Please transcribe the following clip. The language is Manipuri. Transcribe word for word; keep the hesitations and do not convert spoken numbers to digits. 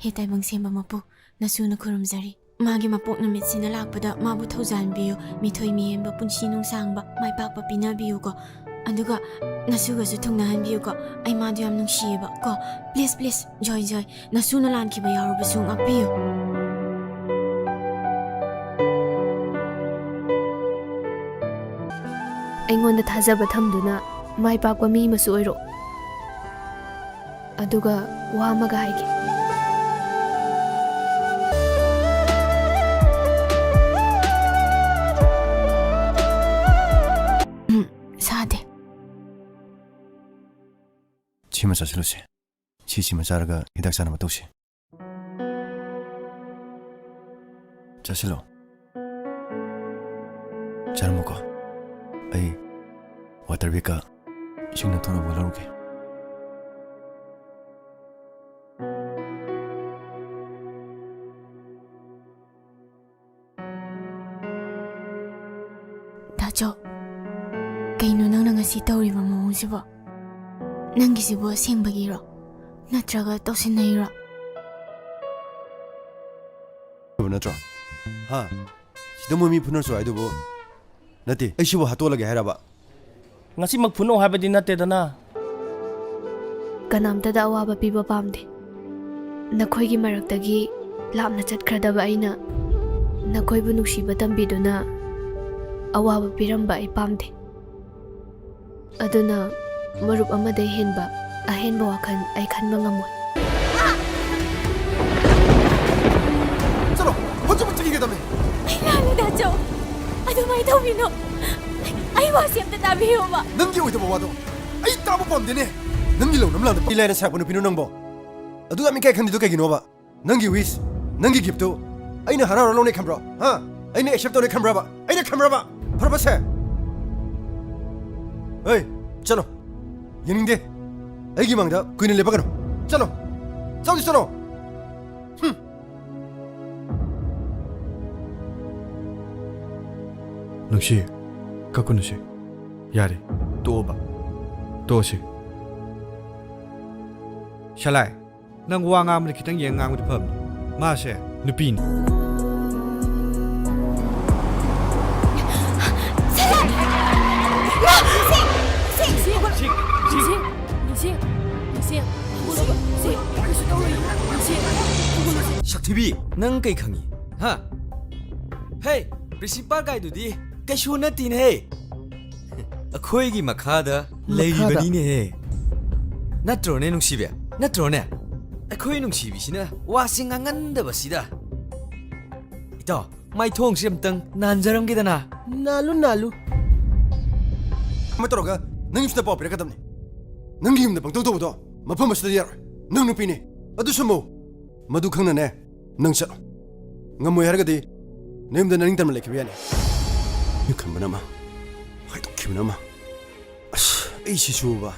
ꯍꯦ ꯇꯥꯏꯕꯪ ꯁꯦꯝꯕ ꯃꯄꯨ, ꯅꯁꯨꯅ ꯈꯨꯔꯨꯝꯖꯔꯤ꯫ ꯃꯥꯒꯤ ꯃꯄꯣꯛ ꯅꯨꯃꯤꯠꯁꯤꯗ ꯂꯥꯛꯄꯗ ꯃꯥꯕꯨ ꯊꯧꯖꯥꯟꯕꯤꯌꯨ, ꯃꯤꯊꯣꯏ ꯃꯤꯍꯦꯟꯕ ꯄꯨꯟꯁꯤ ꯅꯨꯡꯁꯥꯡꯕ, ꯃꯥꯏ ꯄꯥꯛꯄ ꯄꯤꯅꯕꯤꯌꯨꯀꯣ꯫ ꯑꯗꯨꯒ ꯅꯁꯨꯒꯁꯨ ꯊꯨꯡꯅꯍꯟꯕꯤꯌꯨꯀꯣ꯫ ꯑꯩ ꯃꯥꯗꯨ ꯌꯥꯝ ꯅꯨꯡꯁꯤꯌꯦꯕ ꯀꯣ꯫ Please, please, ꯖꯣꯏ, ꯖꯣꯏ, ꯅꯁꯨꯅ ꯂꯥꯟꯈꯤꯕ ꯌꯥꯎꯔꯕꯁꯨ ꯉꯥꯛꯄꯤꯌꯨ꯫ ꯑꯩꯉꯣꯟꯗ ꯊꯥꯖꯕ ꯊꯝꯗꯨꯅ ꯃꯥꯏ ꯄꯥꯛꯄ ꯃꯤ ꯑꯃꯁꯨ ꯑꯣꯏꯔꯣ꯫ ꯑꯗꯨꯒ ꯋꯥ ꯑꯃꯒ ꯍꯥꯏꯒꯦ꯫ ꯎꯝ, ꯁꯥꯗꯦ꯫ ꯁꯤꯃ ꯆꯥꯁꯤꯜꯂꯨꯁꯦ꯫ ꯁꯤꯁꯤꯃ ꯆꯥꯔꯒ ꯍꯤꯗꯥꯛ ꯆꯥꯅꯕ ꯇꯧꯁꯤ꯫ ꯆꯥꯁꯤꯜꯂꯣ꯫ ꯆꯥꯔꯝꯃꯣꯀꯣ꯫ ꯑꯩ water bagꯀ ꯏꯁꯤꯡ ꯅꯪꯊꯣꯛꯅꯕ ꯂꯧꯔꯨꯒꯦ꯫ ꯗꯥꯆꯧ, ꯀꯩꯅꯣ ꯅꯪꯅ ꯉꯁꯤ ꯇꯧꯔꯤꯕ ꯃꯑꯣꯡꯁꯤꯕꯣ? ꯅꯪꯒꯤꯁꯤꯕꯨ ꯑꯁꯦꯡꯕꯒꯤꯔꯣ? ꯅꯠꯇ꯭ꯔꯒ ꯇꯧꯁꯤꯟꯅꯩꯔꯣ? ꯅꯠꯇ꯭ꯔꯣ? ꯍꯥ? ꯁꯤꯗ ꯃꯣꯏ ꯃꯤ ꯐꯨꯅꯔꯁꯨ ꯍꯥꯏꯗꯨꯕꯨ? ꯅꯠꯇꯦ, ꯑꯩ ꯁꯤꯕꯨ ꯍꯥꯠꯇꯣꯛꯂꯒꯦ ꯍꯥꯏꯔꯕ? ꯉꯁꯤꯃꯛ ꯐꯨꯅꯧ ꯍꯥꯏꯕꯗꯤ ꯅꯠꯇꯦꯗꯅ꯫ ꯀꯅꯥꯝꯇꯗ ꯑꯋꯥꯕ ꯄꯤꯕ ꯄꯥꯝꯗꯦ꯫ ꯅꯈꯣꯏꯒꯤ ꯃꯔꯛꯇꯒꯤ ꯂꯥꯞꯅ ꯆꯠꯈ꯭ꯔꯗꯕ ꯑꯩꯅ ꯅꯈꯣꯏꯕꯨ ꯅꯨꯡꯁꯤꯕ ꯇꯝꯕꯤꯗꯨꯅ ꯑꯋꯥꯕ ꯄꯤꯔꯝꯕ ꯑꯩ ꯄꯥꯝꯗꯦ꯫ ꯑꯗꯨꯅ ꯃꯔꯨꯞ ꯑꯃꯗꯩ ꯍꯦꯟꯕ ꯑꯍꯦꯟꯕ ꯋꯥꯈꯜ ꯑꯩ ꯈꯟꯕ ꯉꯝꯃꯣꯏ꯫ ꯆꯠꯂꯣ, ꯍꯧꯖꯤꯛꯃꯛ ꯆꯠꯈꯤꯒꯗꯕꯅꯤ꯫ ꯑꯩ ꯂꯥꯜꯂꯦ, ꯗꯥꯆꯧ꯫ ꯑꯗꯨꯃꯥꯏꯅ ꯇꯧꯕꯤꯅꯣ꯫ ꯑꯩ, ꯑꯩ ꯋꯥꯁꯦ ꯑꯝꯇ ꯇꯥꯕꯤꯌꯣꯕ꯫ ꯅꯪꯒꯤ ꯑꯣꯏꯗꯕ ꯋꯥꯗꯣ ꯑꯩ ꯇꯥꯕ ꯄꯥꯝꯗꯦꯅꯦ꯫ ꯅꯪꯒꯤ ꯂꯧꯅꯝ ꯂꯥꯟꯗ ꯄꯤ ꯂꯥꯏꯅ ꯁꯥꯔꯛꯄ ꯅꯨꯄꯤꯅꯣ ꯅꯪꯕꯣ? ꯑꯗꯨ ꯌꯥꯝ ꯏꯀꯥꯏ ꯈꯪꯗ꯭ꯔꯤꯗꯣ ꯀꯩꯒꯤꯅꯣꯕ? ꯅꯪꯒꯤ wish, ꯅꯪꯒꯤ giftꯇꯨ ꯑꯩꯅ ꯍꯔꯥꯎ ꯍꯔꯥꯎ ꯂꯧꯅꯩ ꯈꯟꯕ꯭ꯔꯣ? ꯍꯥ? ꯑꯩꯅ accept ꯇꯧꯅꯩ ꯈꯟꯕ꯭ꯔꯕ? ꯑꯩꯅ ꯈꯟꯕ꯭ꯔꯕ? ꯐꯔꯕꯁꯦ? ꯍꯩ, ꯆꯠꯂꯣ꯫ ꯌꯦꯡꯅꯤꯡꯗꯦ꯫ ꯑꯩꯒꯤ ꯃꯥꯡꯗ ꯀꯨꯏꯅ ꯂꯦꯞꯄꯛꯀꯅꯨ꯫ ꯆꯠꯂꯣ꯫ ꯆꯠꯂꯣ, ꯆꯠꯂꯣ꯫ ꯍꯨꯝ꯫ ꯅꯨꯡꯁꯤ, ꯀꯛꯀꯅꯨꯁꯦ꯫ ꯌꯥꯔꯦ, ꯇꯣꯛꯑꯣꯕ꯫ ꯇꯣꯛꯑꯁꯤ꯫ ꯁꯂꯥꯏ, ꯅꯪ ꯋꯥ ꯉꯥꯡꯕꯗ ꯈꯤꯇꯪ ꯌꯦꯡ ꯉꯥꯡꯕꯗꯤ ꯐꯕꯅꯤ꯫ ꯃꯥꯁꯦ ꯅꯨꯄꯤꯅꯤ꯫ ꯁꯛꯊꯤꯕꯤ, ꯅꯪ ꯀꯩ ꯈꯪꯉꯤ? ꯍꯥ? ꯍꯦ, ꯄ꯭ꯔꯤꯟꯁꯤꯄꯥꯜ ꯀꯥꯏꯗꯨꯗꯤ ꯀꯩꯁꯨ ꯅꯠꯇꯦꯅꯦꯍꯦ꯫ ꯑꯩꯈꯣꯏꯒꯤ ꯃꯈꯥꯗ ꯂꯩꯔꯤꯕꯅꯤꯅꯦꯍꯦ꯫ ꯅꯠꯇ꯭ꯔꯣꯅꯦ ꯅꯨꯡꯁꯤꯕꯤ? ꯅꯠꯇ꯭ꯔꯣꯅꯦ? ꯑꯩꯈꯣꯏ ꯅꯨꯡꯁꯤꯕꯤꯁꯤꯅ ꯋꯥꯁꯤ ꯉꯥꯡꯍꯟꯗꯕꯁꯤꯗ꯫ ꯏꯇꯥꯎ, ꯃꯥꯏꯊꯣꯡꯁꯤ ꯑꯝꯇꯪ ꯅꯥꯟꯖꯔꯝꯒꯦꯗꯅ꯫ ꯅꯥꯜꯂꯨ, ꯅꯥꯜꯂꯨ꯫ ꯑꯃ ꯇꯧꯔꯒ ꯅꯪ ꯌꯨꯝꯁꯤꯗ ꯄꯥꯎ ꯄꯤꯔꯛꯀꯗꯕꯅꯤ꯫ ꯅꯪꯒꯤ ꯌꯨꯝꯗ ꯄꯪꯇꯧ ꯇꯧꯕꯗꯣ ꯃꯐꯝ ꯑꯁꯤꯗ ꯌꯥꯔꯣꯏ꯫ ꯅꯪ ꯅꯨꯄꯤꯅꯤ꯫ ꯑꯗꯨꯁꯨ ꯃꯧ꯫ ꯃꯗꯨ ꯈꯪꯅꯅꯦ, ꯅꯪ ꯆꯠꯂꯣ꯫ ꯉꯝꯃꯣꯏ ꯍꯥꯏꯔꯒꯗꯤ ꯅꯌꯨꯝꯗ ꯅꯅꯤꯡꯇꯝꯅ ꯂꯩꯈꯤꯕ ꯌꯥꯅꯤ꯫ ꯃꯤ ꯈꯟꯕꯅ ꯑꯃ, ꯍꯥꯏꯗꯣꯛꯈꯤꯕꯅ ꯑꯃ꯫ ꯑꯁ, ꯑꯩ ꯁꯤꯁꯨꯕ꯫